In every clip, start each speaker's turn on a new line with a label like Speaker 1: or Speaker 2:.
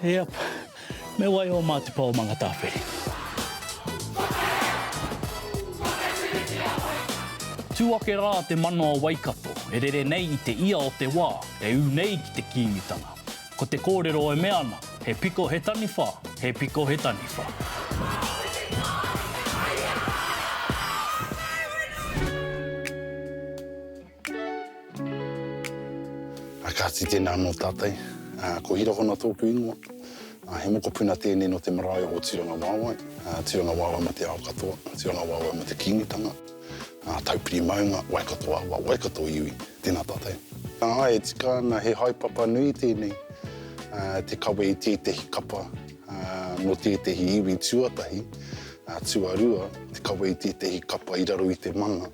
Speaker 1: Yep. Me waiho mā te pao Mangatāwhiri. Tū ake rā te mano o Waikato, e rere nei i te ia o te wā, e ū nei ki te Kīngitanga. Ko te kōrero e mea ana, he piko he taniwha, he piko he taniwha.
Speaker 2: Kāti tēnā anō tātou. Ko Hirahona tōku ingoa. He mokopuna tēnei nō te marae o Tūrangawaewae. Tūrangawaewae ma te ao katoa, Tūrangawaewae ma te Kīngitanga. Taupiri maunga, Waikato awa, Waikato iwi. Tēnā tātou. Āe, e tika ana, he haepapa nui tēnei, te kawe i tētehi kapa nō tētehi iwi tuatahi, tuarua, te kawe i tētehi kapa i raro i te mana,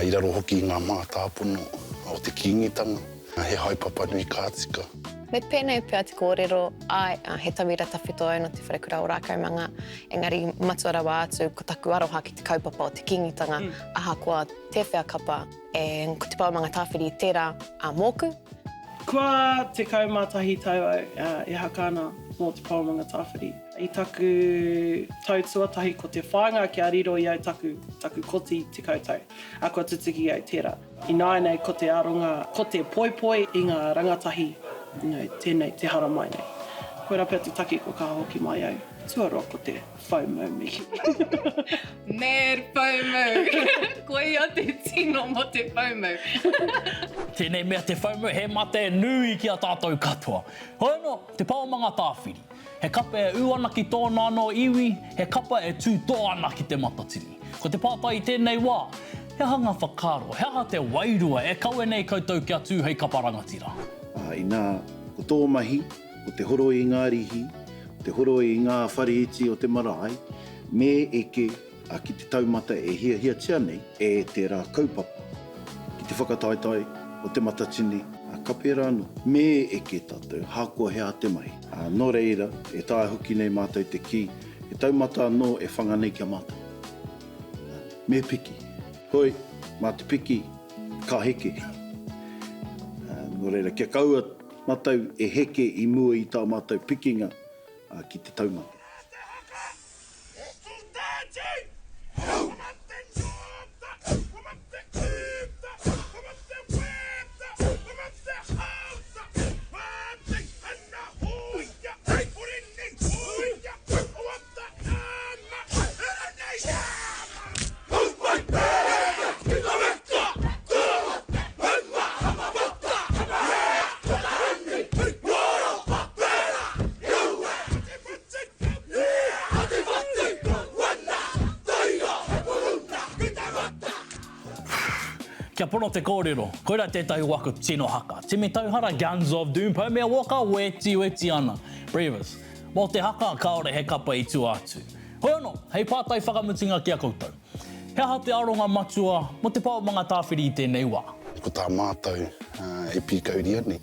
Speaker 2: i raro hoki i ngā mātāpono o te Kīngitanga. He haepapa nui ka tika.
Speaker 3: Me pēnei pea te kōrero, āe, he tauira tawhito au nō Te Wharekura o Rākaumanga, engari matua rawa atu ko taku aroha ki te kaupapa o te Kīngitanga, ahakoa tēwhea kapa. E, ko Te Pou Mangatāwhiri tērā ā mōku.
Speaker 4: Kua 11 tau au e haka ana mō Te Pou Mangatāwhiri. I taku tau tuatahi ko te whāinga kia riro i au taku, taku koti 10 tau, ā, kua tutuki au tērā. Ināianei ko te aronga ko te poipoi i ngā rangatahi, you know, tēnei te haramai nei. Koirā pea te take kua kaha hoki mai au. Tuarua ko te. FOMO me.
Speaker 5: Mad FOMO. Koia te tino mo te FOMO.
Speaker 1: Tēnei mea te FOMO he mate nui ki a tātou katoa. Hoi anō, te pao Mangatāwhiri. He kapa e ū ana ki tōna anō iwi, he kapa e tū tō ana ki te Matatini. Ko te pātai i tēnei wā, he aha ngā whakaaro, he aha te wairua e kawe nei koutou kia tū hei kapa rangatira?
Speaker 6: Ā, inā, ko tō mahi, ko te horoi i ngā rīhi, ko te horoi i ngā whare iti o te marae, me eke ki te taumata e hiahiatia nei e tērā kaupapa, ki te whakataetae o Te Matatini, ka pērā anō, me eke tātou, ahakoa he aha te mahi. Nō reira, e taea hoki nei mātou te kī, he taumata anō e whanga nei ki a mātou. Me piki. Hoi, mā te piki, ka heke. Nō reira, kia kaua Matou e heke i mua i tā mātou pikinga ki te taumata.
Speaker 1: Kia pono te kōrero, koirā tētahi o aku tino haka. Timi Tauhara, Guns of Doom, Poumea Walker, weti weti ana. Brevis. Mō te haka, kāore he kapa i tua atu. Hoi anō, hei pātai whakamutunga ki a koutou. He aha te aronga matua mō te pao Mangatāwhiri i tēnei wā?
Speaker 2: Ko tā mātou e pīkauria nei,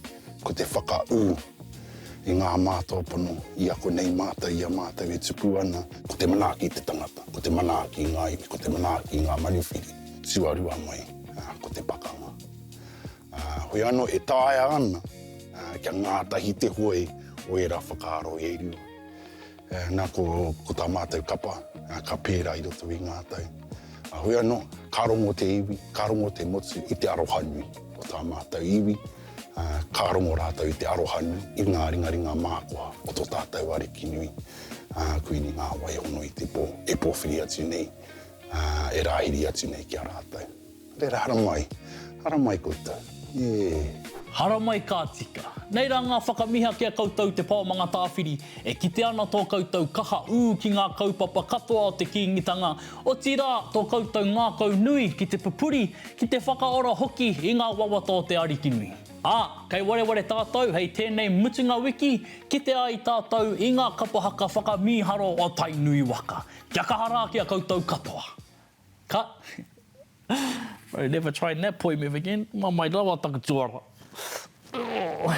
Speaker 2: ko te whakaū i ngā mātāpono i ako nei mātou i a mātou e tupu ana, ko te manaaki i te tangata, ko te manaaki i ngā iwi, ko te manaaki i ngā manuwhiri, tuarua mai, ko te pakanga. Hoi anō, e taea ana kia ngātahi te hoe o ērā whakaaro e rua. Nā, ko, ko tā mātou kapa, ka pērā i roto i ngā tau. Hoi anō, ka rongo te iwi, ka rongo te motu i te aroha nui o tā mātou iwi, ka rongo rātou i te aroha nui i ngā ringaringa mākoha o tō tātou Ariki nui, Kuini Ngā Waihono i te pō, e pōwhiri atu nei, e rāhiri atu nei ki a rātou. Reira, haramai, haramai koutou, e.
Speaker 1: Haramai ka tika. Nei rā ngā whakamiha ki a koutou te Pao Mangatāwhiri, e kite ana tō koutou kaha ū ki ngā kaupapa katoa o te Kīngitanga, otirā tō koutou ngākau nui ki te pupuri, ki te whakaora hoki i ngā wawata o te Arikinui. Ā, kei wareware tātou hei tēnei mutunga wiki, kite ai tātou i ngā kapa haka whakamīharo o Tainui waka. Kia kaha rā ki a koutou katoa. Ka. Bro, never trying that poi move again. Mamae rawa taku tuara. Oh.